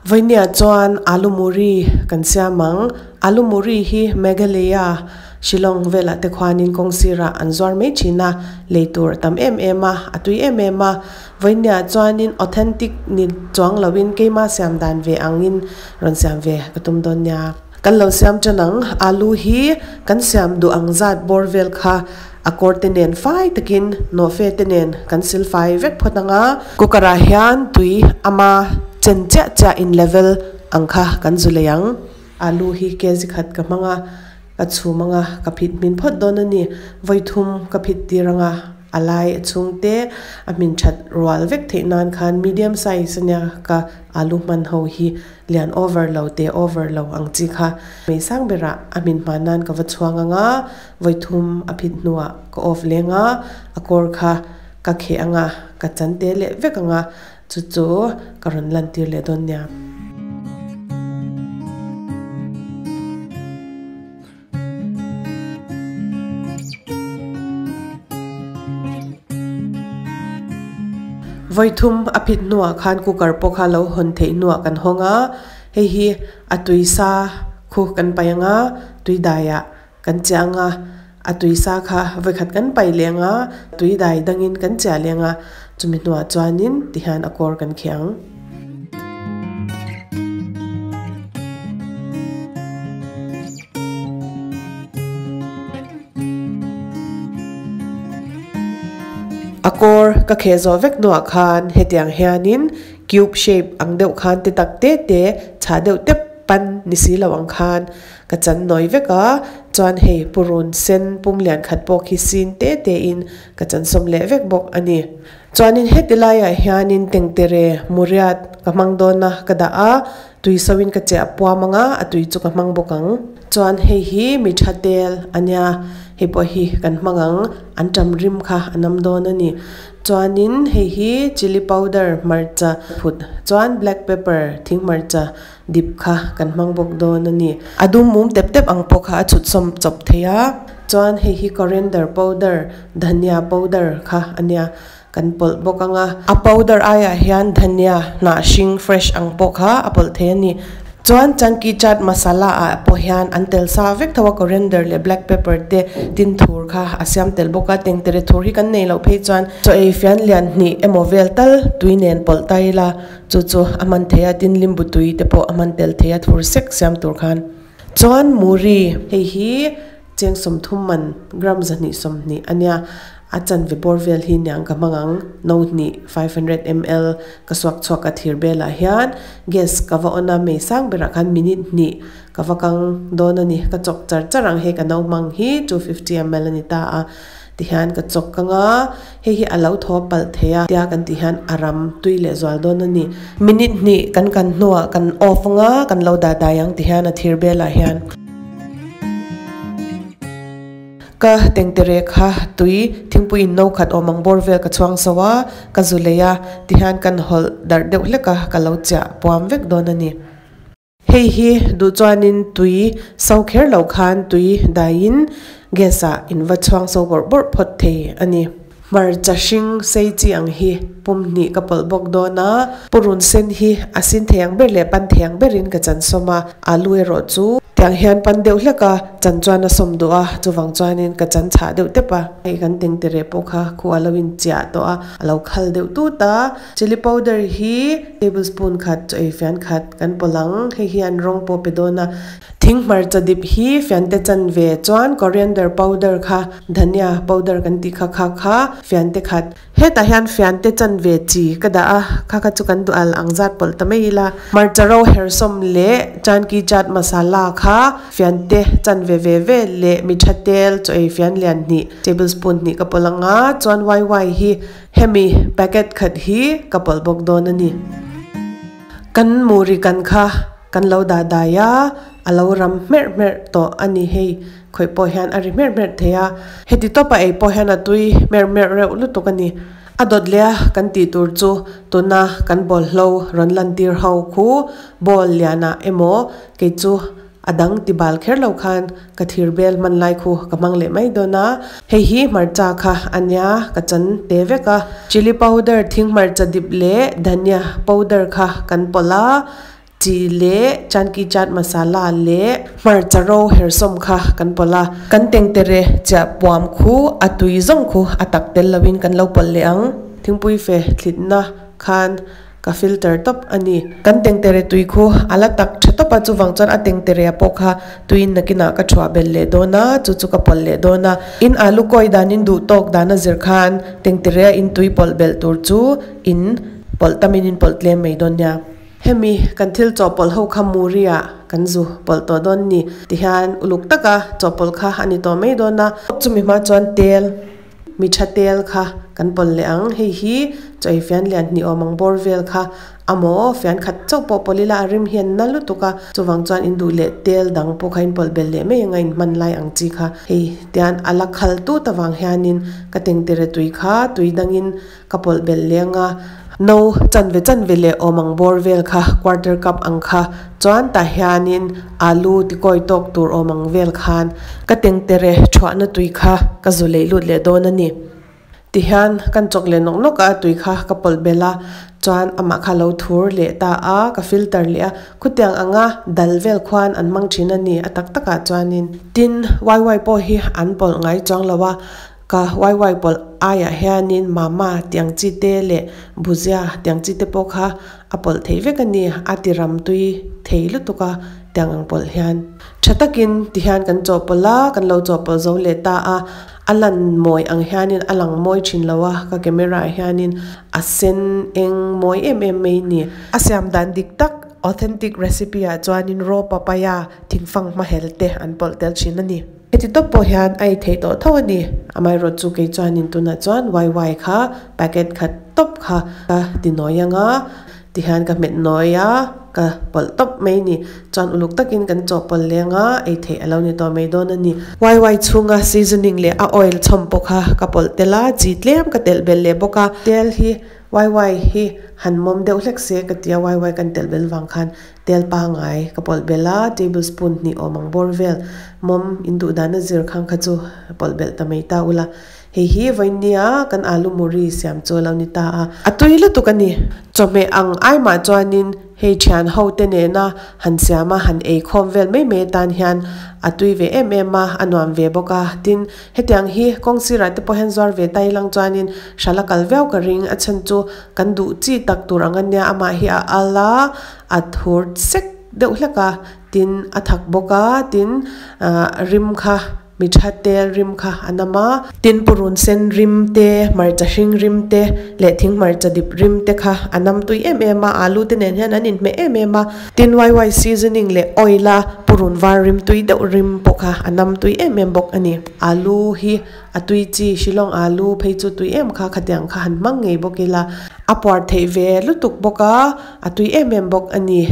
Vawinia chuan alu muri kan siam ang. Alu muri hi Meghalaya, Shillong velah te khuanin kawng sirah an zuar mai thin a, lei tur a tam em em a, a tui em em a. Vawinia chuanin authentic ni chuang loin keima siam dan ve angin rawn siam ve ka tum dawn nia. Kan lo siam tan ang, alu hi kan siam duh ang zat bawr vel kha a kawr te nen fai takin nawhfe te nen kan sil fai vek phawt ang a. Cooker ah hian tui ama chen chiah chiah in level ang kha kan zu lei ang. Alu hi kg khat ka hmang a, ka chhum ang a, ka phit hmin phawt dawn a ni. Vawi thum ka phit tir ang a. A lai a chhungte a hmin that rual vek theih nan khan medium size ania ka alu hman ho hi lian over lo te over lo ang chi kha hmei sang berah a hmin hma nan ka va chhuang ang a, vawi thum a phit hnuah ka off leng a, a kawr kha ka kheh ang a, ka chan te leh vek ang a, chu chu ka rawn lantir leh dawn nia. Vawi thum a phit hnuah khan cooker pawh kha lo hawn theih hnuah kan hawng a, hei hi a tui sa khu kan paih ang a, tui daiah kan chiah ang a, a tui sa kha vawi khat kan paih leh ang a, tui dai dangin kan chiah leh ang a, chumi hnuah chuanin tihian a kawr kan kheh ang. A kawr ka kheh zawh vek hnuah khan hetiang hianin cube shape ang deuh khan ti tak te te chhah deuh tep pan ni si lo ang khan ka chan nawi vek a, chuan hei purun sen pum lian khat pawh khi sin te te in ka chan sawm leh vek bawk a ni. Chuanin heti laiah hianin tengtere muriat ka hmang dawn a ka dah a, Tui so in ka chiah puam ang a, a tui chu ka hmang bawk ang. Chuan hei hi mi tha tel a nia, hei pawh hi kan hmang ang, an tam rim kha a nam dawn a ni. Chuanin hei hi chilli powder hmarcha phut, chuan black pepper thing hmarcha dip kha kan hmang bawk dawn a ni. A dum mum tep tep ang pawh kha a chhut sawm chawp thei a. Chuan hei hi coriander powder, dhania powder kha a nia. Kan pawlh bawk ang a. A powder aiah hian dhania hnah hring fresh ang pawh kha a pawlh thei a ni. Chuan chunky chaat masala ah pawh hian an tel sa vek tho a, coriander leh black pepper te tin thur kha a siam tel bawk a. Tengtere thur hi kan nei loh phei chuan chaw ei fian lian hnih emaw vel tal tui nen pawlh ta ila chu chu a hman thei a, tin limbu tui te pawh a hman tel thei a thur sek siam tur khan. Chuan muri hei hi Cheng 30 man, gram 220 a nia. A chanve bawr vel hi niang ka hmang ang, no hnih, 500 ml, ka suak chhuak a thir belah hian gas ka va on a, mei sang berah khan minute hnih ka va kang dawn a ni. Ka chawk char char ang, hei ka no hmang hi 250 ml a ni ta a, tihian ka chawk kang a, hei hi a lo thaw palh thei a, tia kan tih hian a ram tui leh zual dawn a ni. Minute hnih kan kan hnuah kan off ang a, kan lo dah dai ang tihian a thir belah hian. Ka tengtere kha tui thingpui in no khat awm ang bawr vel ka chhuang so a, ka zu lei a, tihian kan hawlh darh deuh hlek a, ka lo chiah puam vek dawn a ni. Hei hi duh chuanin tui so kher lo khan tui daiin gas ah in va chhuang so bawrh bawrh phawt thei a ni. Hmarcha hring sei chi ang hi pum hnih ka pawlh bawk dawn a, purun sen hi a sin thei ang ber leh pan thei ang berin ka chan sawm a, alu erawh chu tiang hian pan deuh hlek a, chan chuan a sawm duh a, chuvang chuanin ka chan chhah deuh tep a. Hei kan tengtere pawh kha khu a lo inchiah tawh a, a lo khal deuh tut a, chilli powder hi tablespoon khat chaw ei fian khat kan pawlh ang, hei hian rawng pawh pe dawn a. Thing hmarcha dip hi fiante chanve chuan coriander powder kha dhania powder kan tih kha kha kha fiante khat. Hetah hian fiante chanve chi ka dah a, kha kha chu kan duh al ang zat pawlh ta mai ila. Hmarcha ro hersawm leh chanki chaat masala kha fiante chanve ve ve leh mitha tel chaw ei fian lian hnih tablespoon hnih ka pawlh ang a, chuan wai wai hi hemi packet khat hi ka pawlh bawk dawn a ni. Kan muri kan kha. Kan lo dah dai a, a lo ram hmerh hmerh tawh a ni hei, khawih pawh hian a ri hmerh hmerh thei a, heti tawpa ei pawh hian a tui hmerh hmerh reuh lutuk a ni. A dawt leh a kan tih tur chu tuna kan bawlhlo rawn lantir ho khu bowl lianah emaw kei chu A dang ti bal kher lo khan ka thir bel hman lai khu ka hmang leh mai dawn a. Hei hi hmarcha kha a nia ka chan te vek a. Chilli powder thing hmarcha dip leh dhania powder kha kan pawlh a. Chi leh chanki chaat masala leh hmarcha ro hersawm kha kan pawlh a. Kan tengtere chiah puam khu a tui zawng khu a tak tel lovin kan lo pawlh leh ang. Thingpui fe thlitna khan Ka filter tawp a ni. Kan tengtere tui khu a la tak tha tawp a, chuvang chuan a tengterea pawh kha tuiin nakinah ka thuah belh leh dawn a, chu chu ka pawlh leh dawn a. In alu kawi danin duh tawk dan a zir khan tengterea in tui pawlh belh tur chu in pawlh tamin in pawlh tlem mai dawn nia. Hemi kan thil chawhpawlh ho kha Muri-ah kan zu pawlh tawh dawn ni. Tihian uluk taka chawhpawlh kha a ni tawh mai dawn a. Chumi hma chuan tel. Mi tha tel kha kan pawlh leh ang, hei hi chaw ei fian lian hnih awm ang bawr vel kha amaw fian khat chauh pawh pawlh ila a rim hian na lutuk a, chuvang chuan in duh leh tel dang pawh kha in pawlh belh leh mai anga in hman lai ang chi kha hei tian a la khal tut avang hianin ka tengtere tui kha tui dangin ka pawlh belh leh anga no chanve chanve leh awm ang bawr vel kha quarter cup ang kha chuan tah hianin alu tikawi tawk tur awm ang vel khan ka tengtere thuahna tui kha ka zu leih lut leh dawn a ni. Tihian kan chawk leh nawk nawk a tui kha ka pawlh belh a chuan amah kha lo thur leh ta a ka filter leh a khutiang anga dal vel khuan an hmang thin a ni a tak takah chuanin. Tin wai wai pawh hi an pawlh ngai chuang lo a Ka waiwai pawlh aiah hianin mama tiang chi te leh bhujia tiang chi te pawh kha a pawlh thei vek a ni, a ti ram tui thei lutuk a tiang ang pawlh hian. Tha takin ti hian kan chawhpawlh a, kan lo chawhpawlh zo leh ta a, a lan mawi ang hianin a lang mawi thin lo a, ka camera ah hianin a sen eng mawi em em mai ni. A siam dan dik tak authentic recipe ah chuanin raw papaya thingfang hmahel te an pawlh tel thin a ni. Heti tawp pawh hian a ei theih tawh tho a ni. Amaherawh chu kei chuanin tunah chuan waiwai kha packet khat tawp kha ka ti nawi ang a, tihian ka hmet nawi a, ka pawlh tawp mai a ni. Chuan uluk takin kan chawhpawlh leng a, ei theih a lo ni tawh mai dawn a ni. Waiwai chhunga seasoning leh a oil chhawm pawh kha ka pawlh tel a, chi tlem ka telh belh leh bawk a. Tel hi waiwai hi han mawm deuh hlek se ka ti a, waiwai kan telh belh vang khan Tel pangai ka pawlh belh a, table spoon hnih awm ang bawr vel mawm in duh dan a zir khang kha chu pawlh belh ta mai ta ula. Hei hi vawinia kan alu muri siam chu a lo ni ta a. A tui lutuk a ni. Chawhmeh ang ai mah chuanin hei thian ho te nena han siam a, han ei khawm vel mai mai atan hian a tui ve em em a, a nuam ve bawk a. Tin, hetiang hi kawng sirah te pawh hian zuar ve ta ilang chuanin hrala kal viau ka ring. A chhan chu kan duh chi tak tur ang a nia, amah hi a al a. A thur sek deuh hlek a, tin a thak bawk a, tin ah rim kha mi tha tel rim kha a nam a, tin purun sen rim te, hmarcha hring rim te leh thing hmarcha dip rim te kha a nam tui em em a, alu te nen hian an inhmeh em em a, tin waiwai seasoning leh oil a purun var rim tui deuh rim pawh kha a nam tui em em bawk a ni. Alu hi A tui chi Shillong alu phei chu tui em kha khatiang kha han hmang ngei bawk ila. A puar theih ve lutuk bawk a, a tui em em bawk a ni.